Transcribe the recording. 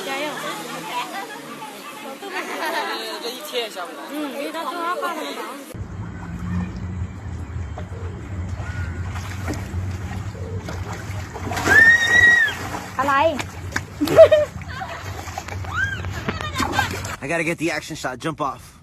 加油！这一天也下不来。嗯，因为他说他爸他们早上。 อะไร I gotta get the action shot. Jump off.